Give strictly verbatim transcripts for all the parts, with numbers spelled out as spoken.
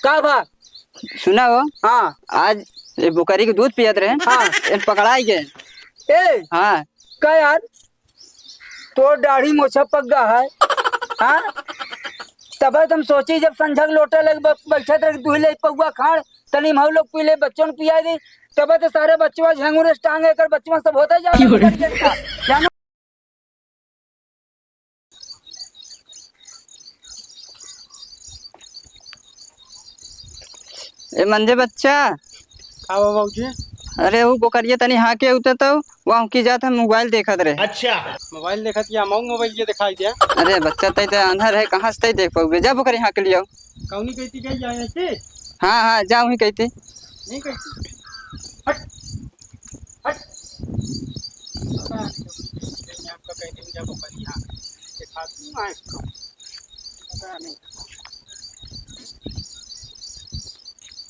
का भा? सुना हो। हाँ। आज ये बोकरी के दूध पियत रहे। हाँ। ये पकड़ाई गए। ए। हाँ। का यार, तोर दाढ़ी मोछा पक गा है, हाँ? तबे त हम सोची, जब संझक लोटा लग ब-, बैठत रह, दुहि ले पौवा खाड़, तनी हम लोग पी ले, बच्चों को पिया दे, तबे त सारे बच्चवा झंगुरे टांगे कर बच्चवा सब होता जाता। क्यों रे? बकरियन का, जानो? ए मंजे बच्चा। का बा बाबूजी? अरे, ऊ बोकरिया तनी हाँके उते तो, वहाँ की जात हम मोबाइल देखत रहे। अच्छा। मोबाइल देखत या, मऊ मोबाइल ये दिखाई दिया। अरे बच्चा, तई तो आन्हर है, कहाँ से तई देख पाओगे? जा बोकरी हाँक लियाओ। कौनी कहती गई जाए ऐसे? हाँ, हाँ, जा वहीं कहती। नहीं कहती। हट। हट। पता नहीं, आपका कह देंगे, जा बोकरी हाँक। देखा दूँ, आए। पता नहीं।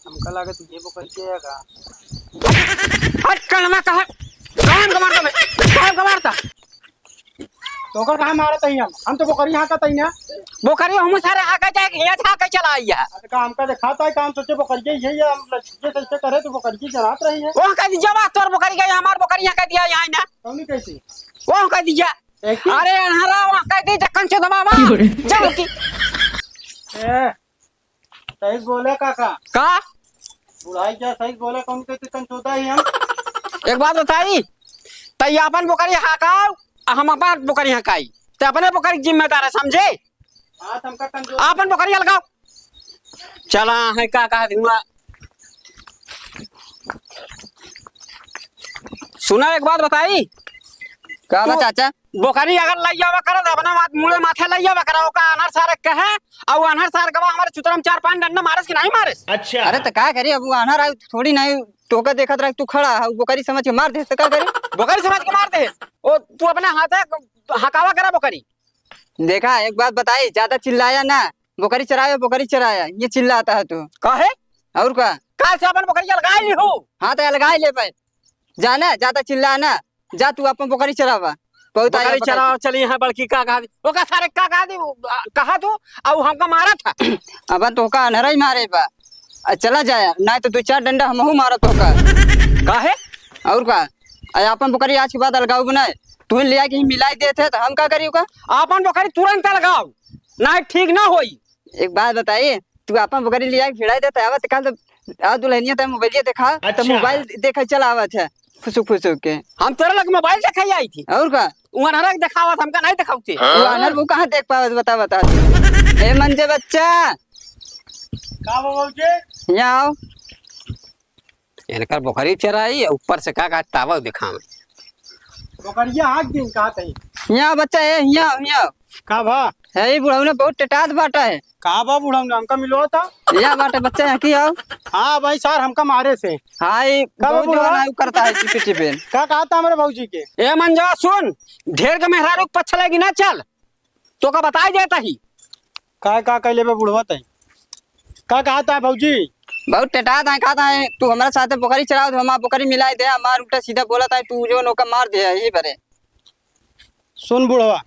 हमका लागे तू ये बोकरी के है का? हट, कनवा कहा? कान का मारता मैं, कान का मारता। तो ओकर काहे मारत हई हम? हम तो बोकरी हाँकत हई ना। बोकरी हम सारे हाँके जाए, हियाँ हाँके चला आइया। अरे का हमका देखात है, का हम सोचे बोकरी के यही है, हम लड़के से ऐसे करे तो बोकरी की जनात रही है। ओह कह दीजिए, बा तोर बोकरी के, हमार बोकरी हाँके दिया यहाँ ना। कौनी कैसी? ओह कह दीजिए। एक ही? अरे अनहरा, वहाँ कह दीजिए, कंचो दबा, बा। क्यों रे? जाओ की। ए, सही बोले काका। का? बुढ़ाई क्या सही बोले, कौन कहते कंचोदा ही हम? एक बात बताई, तई आपन बोकरी हाँकाओ, आ हम अपन बोकरी हाँकाई। ते अपने बोकरी के जिम्मेदार है, समझे? हाँ, तुमका कंचोदा। आपन बोकरी अलगाओ। चला है का कहा दूंगा। सुना, एक बात बताई। का बा तू चाचा? बोकरी अगर लई आवा करे, त अपना माथ, मुड़े माथे लई आवा करे, ओका अनहर सारे कहे, अउ अनहर सार गवा हमारे चुतरा में चार पांच डंडा मारस कि नहीं मारस? अच्छा। अरे त का करी, अब वो अनहर आयु थोड़ी नहीं, तोका देखत रह, तू खड़ा है, बोकरी समझ के मार दे, त का करी? बोकरी समझ के मार दे। ओ, तू अपने हाथे हकावा करा बोकरी। देखा, एक बात बताई, ज्यादा चिल्लाया ना, बोकरी चराया, बोकरी चराया, ये चिल्लाता है तू। काहे? और का? काल से अपन बोकरी अलगाई ली हो। हाँ, त अलगाई ले पे। जाना, ज्यादा चिल्ला ना, जा तू अपन बोकरी चरावा। बहुत आया बोकरी बोकरी। चरावा चली है बड़की का कहा दी? ओका सारे का कहा दी? आ, कहा तू? अउ हमका मारा था। अब तोका अनहरा ही मारे बा। आ, चला जाया, नहीं तो दो चार डंडा हमहू मारा तोका। काहे? और का? आ, अपन बोकरी आज के बाद अलगाऊ बनाए। तू ले आके ही मिलाई देत है, त हम का करी ओका? अपन बोकरी तुरंत अलगाओ, नहीं ठीक ना होई। एक बात बताई, तू आपन बोकरी लिया के भिड़ाई देता, आवत काल तो आ दुल्हनिया त मोबाइलिया देखा, त अच्छा। मोबाइल देखे चला आवत है, फुसुक फुसुक के। हम तोरे लग मोबाइल देखे आई थी। और का? उ अनहरा के देखावत, हमका नहीं देखावते। उ अनहर वो कहाँ देख पावत, बता, बता। ए मंजे बच्चा। का बा बाबूजी? यहाँ आओ। इनकर बोकरी चराई, ऊपर से का, का टावर दिखावे। बोकरिया हाँक दिन का तई। हियाँ बच्चा, ए, हियाँ, हियाँ। का भा? है, ई बुढ़ऊ ने बहुत टेटात बाटा है। का बा बुढ़ऊ ने? हमका मिलो था। या बाटे बच्चा, यहाँ की आओ। हाँ भाई सार, हमका मारे से। हाँ, ई का बा बहुत बुढ़वा? जवान आयु करता है, टिपे टिपे। का कहा था हमारे भौजी के? ए मंजवा सुन, ढेर के मेहरारू के पछलेगी ना, चल। तोका बताई देता ही। का, का कहले बे बुढ़वा तई? का कहत है भौजी? बहुत टेटात है, कहत है, "तू हमरा साथे बोकरी चरावत, हमार बोकरी मिलाई दे, हमार उल्टा सीधा बोलत है, तू जो नौका मार दे, यही बरे।" सुन बुढ़वा,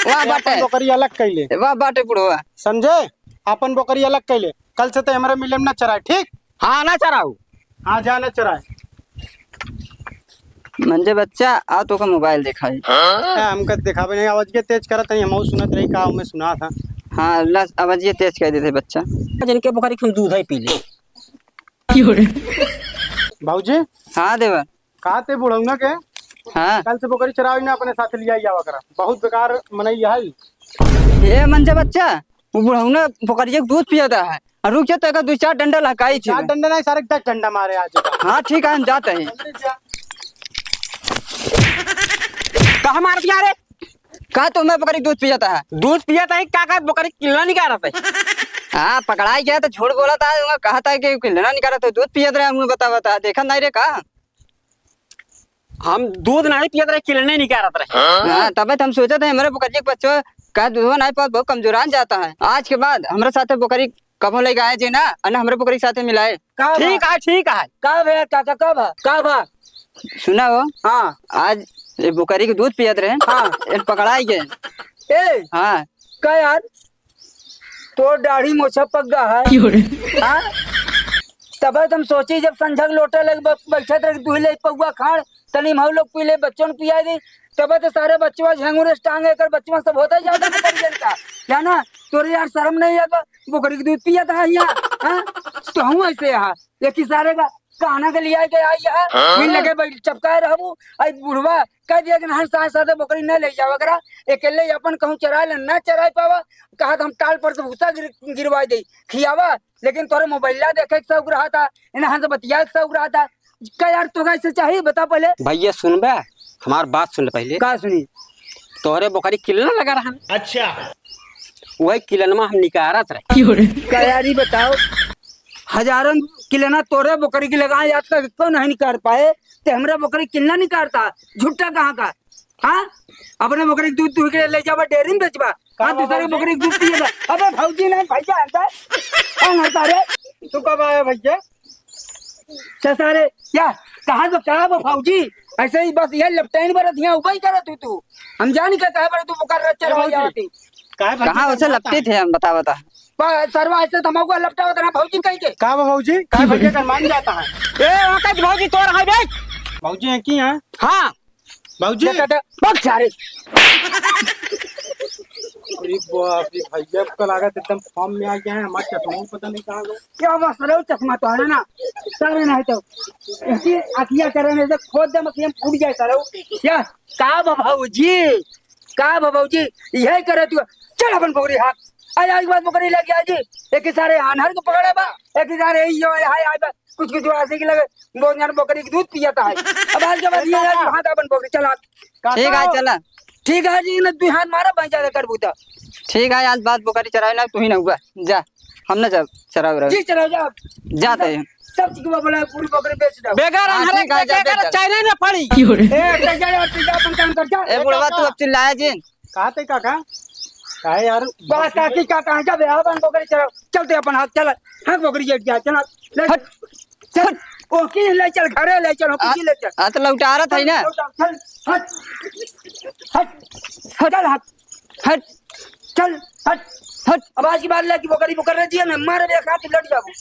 वाह ए बाटे। अपन बोकरी अलग कैले। वाह बाटे बुढ़वा। समझे? अपन बोकरी अलग कैले। कल से ते हमरे मिले में ना चराए, ठीक? हाँ, ना चराऊ। हाँ, जा ना चराए। मंजे बच्चा, आ तोका मोबाइल देखाई। हाँ, हमका देखावे नहीं, आवाज के तेज करत नहीं, हम सुनत रही का, हमें सुना था। हाँ, ला, आवाज ये तेज कर देते बच्चा। जिनके बोकरी के हम दूध ही पी ले। भौजी? हाँ देवर। का ते बुढ़ौना के? हाँ। कल से बोकरी चरावे ना, अपने साथ लिया जावा करा। बहुत बेकार मनई है। ए मंजे बच्चा, वो बुढ़ौना बोकरिया के दूध पियता है। आ, रुक जा, तो एका दो चार डंडा लहकाई थी चार मैं। डंडा नहीं, सारे दस डंडा मारे आज। हाँ, ठीक है, हम जाते हैं। जल्दी जा। कहाँ मार दिया रे? कहा तो मैं बोकरी दूध पियता है। दूध पियता है, का, का बोकरी किलना निकालता है? हाँ, पकड़ाई गया तो झूठ बोला था, कहा था कि किलना निकाला तो दूध पियत रहे, मुँह बता, बता, देखा नहीं रे का? हम दूध नहीं पियत रहे, किलने निकारत रहे। हाँ, तबे तो हम सोचत है, हमरे बोकरिया के बच्चा का दूधवा नहीं पावत, बहुत कमजोरान जाता है। आज के बाद हमरे साथे बोकरी कबो लेके आए जे ना, अने हमरे बोकरी के साथे मिलाए। का बा? ठीक है, ठीक है। का भा काका, का बा? का बा? सुना हो, हाँ। आज ये बोकरी के दूध पियत रहे, हाँ। ये पकड़ाई गए। ए, हाँ। का यार? तोर दाढ़ी मोछा पक गा है। क्यों रे? हाँ? तबे त हम सोची, जब संझक लोटा लग ब-, बैठत रह, दुहि ले पौवा खाड़, तनी हम लोग पी ले, बच्चों न पिया दे, तबे त सारे बच्चवा झंगुरे टांगे कर बच्चवा सब होता जाता बकरियन का, क्या ना? तोरे यार शर्म नहीं आता, बकरी के दूध पिया था यहाँ, हाँ? तो हूँ ऐसे यहाँ, एक ही सारे का काना के लिया के आई यहाँ, हाँ? वही लगे बैठ चपकाए रहबू, आई बुढ़वा कह दिया कि नहीं, साथ साथ बकरी न ले जावा करा, अकेले अपन कहूँ चराए ले, न चराए पावा, कहा त हम टाल पर से भूसा गिर-, गिरवा दे, खियावा, लेकिन तोरे मोबाइला देखे के शौक रहा था, इन्हें हमसे बतिया के शौक रहा था। का यार, तोका ऐसे चाहिए, बता पहले। भैया सुनबे, हमार बात सुन ले पहले। का सुनी? तोहरे बोकरी किलना लगा रहन। अच्छा। वही किलनमा हम निकारत रहे। का यार, ई बताओ, हजारन किलना तोरे बोकरी के लगा, आज तक क्यों नहीं निकार पाए? ते हमरा बोकरी किलना निकारता, झूठा कहाँ का? हाँ, अपने बोकरी के दूध दूह के ले जाबा, डेयरी में बेचबा। का हाँ, बाबा दूसरे जी? बोकरी के दूध पिएबा। अबे भौजी नहीं भैया, अंदर। कौन है सारे? तू कब आया भैया? से सारे, या, कहाँ तो क्या बा भौजी? ऐसे ही बस ये लपटेन बरत हिया, उबई करत हूँ तू। हम जानी के कहे बरत तू बोकर रच ए चढ़वा भौजी, जावत ही। काहे भैया कहाँ उसे करना लपटे था? थे हम, बता, बता। बा-, सरवा ऐसे तो मौका लपटा होता ना भौजी कहीं के। का बा भौजी? का भैया का मान जाता है? ए, वहाँ का भौजी तोर है बे? भौजी है की है? हाँ। भौजी। देखा था, बक सारे। अरे बाप रे भैया, अब तो लागत एकदम फॉर्म में आ गया है। हमारा चश्मा पता नहीं कहाँ गया। क्या बा सरऊ, चश्मा तो है ना? सारे नहीं तो। ऐसी अखिया करे नहीं तो खोद दे, मखिया फूट जाए सरऊ। क्या? का बा भौजी? का बा भौजी? यही करे तू। चल अपन बोकरी हाथ। आ, आज के बाद बोकरी लेके आ जी। एक ही सारे आन्हर को पकड़े बा, एक ही सारे यही जो है, हाय, हाय बा। कुछ कुछ ऐसे की लगे, दो जन बकरी के दूध पियता है। अब आज के बाद ये है कि हाथ अपन बकरी चला। ठीक है, चला। ठीक है जी, न तू हाथ मारा, भाई ज्यादा कर बूता। ठीक है, आज बाद बकरी चरावे ना, तू ही ना हुआ। जा, हम ना जा, चरावे रहे। जी, चला जा। जाते हैं। सब चीज को बोला, पूरी बकरी बेच दो। बेगर हाँ, अनहरे ठीक है, जा, बेगर बेच दो। चाइना में पड़ी। क्यों रे? ए, तो जा, जा, जा, अपन काम कर, जा। ए, बुढ़वा, तू अब चिल्लाया जिन। कहा थे काका? काहे यार? बा काकी का कहाँ जा बे? अपन बकरी चला। चलते अपन हाथ चला। हाँ, बकरी जेठ गया, चला। ले। हट। चल। हट। ओ की ले चल, घरे ले चल, आ, कुछ ले चल। आ तो लौटारत है ना। चल, हट। हट। हट। चल, हट। हट। चल, हट। हट। अब आज की बार ले कि बकरी बकरी रह दिया ना, मारे बे, हाथ लट जाबो।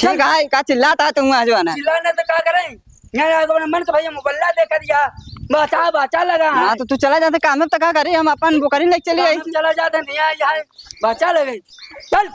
ठीक है, का चिल्लाता है तुम आज वाला? चिल्लाना तो का करें? यहाँ आके अपने मन के भैया मोबाइल देखा दिया, बचा बचा लगा है। हाँ, तो तू चला जाते काम में, तो का करी, हम अपन बोकरी लेके चली काम आई। में चला जाते नहीं आए, यहाँ बचा लगे। चल।